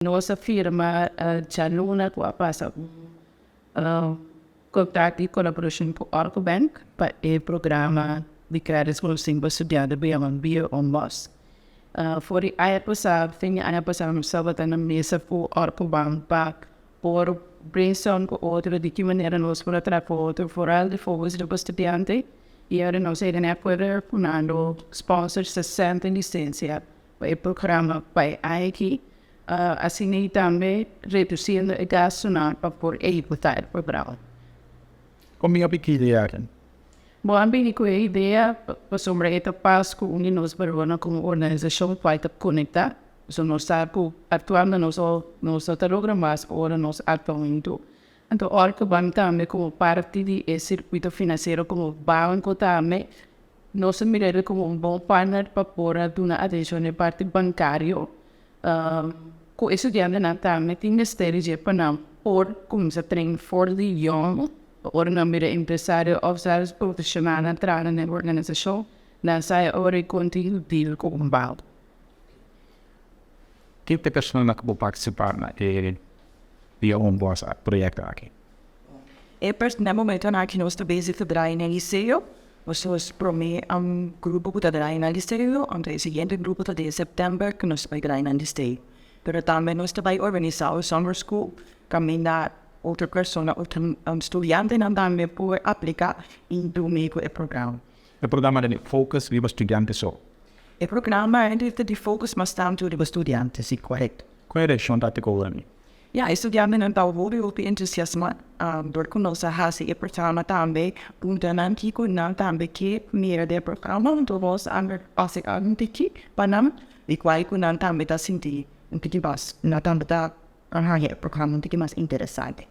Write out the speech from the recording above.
Nos a firma djaluna ku a pasa un kontrakt di kolaborashon ku Orco Bank pa e programa di credit ku nos tin pa studiante ku yama Be Your Own Boss. For di aña pasá, fin di aña pasá nos tabata na mesa ku Orco Bank pa por brainstorm ku otro di ki manera nos por a traha ku otro foral di focus riba studiante i ora nos a yega na e akuerdo ku nan lo sponsor 60 lisensia pa e programa pa e aña aki. Asina i tambe redusiendo e gastunan pa por ehekutá e programa. Kon mi a bini ku e idea aki? Bo a bini ku e idea pasobra e ta pas ku un di nos balornan komo organisashon kual ta konektá. So nos sa ku aktuando nos nos no ta logra mas ora nos aktua huntu. Anto ora ku ban tambe komo parti di e sirkuito finansiero komo banko tambe nos a mira el komo un bon partner pa por a duna atenshon na e parti bankario. Ku e studiantenan tambe tin mester di dje pa nan por kuminsá train for di yòn pa ora nan bira empresario òf sèlfs profeshonalnan traha na e organisashon nan sa e ora i kon tin deal ku un banko. Ken ta e personanan ku bo partisipá na e Be Your Own Boss proyekto aki? E na e momentonan aki nos ta bezig ta draai na liceo. Nos nos prome grupo ku ta draai na liceo, anto e siguiente grupo ta den september ku nos ta bai draai na liceo. Pero tambe nos ta bai organisa un summer school kaminda otro persona, otro studiantenan tambe por aplica i duna ku e programa. E programa ta di focus riba studiante so? E programa ta di focus mas tantu riba studiante, si, korekto. Kon e reakshon ta te ku awor? Ya, e studiantenan ta hopi hopi entusiasmá dor ku nos a hasi e programa tambe. Punta nan kiko nan tambe ke mira den e programa, anto nos a hasi algu tiki pa nan, di kual ku nan tambe ta sinti un tiki mas, nan tambe ta haña e programa un tiki mas interesante.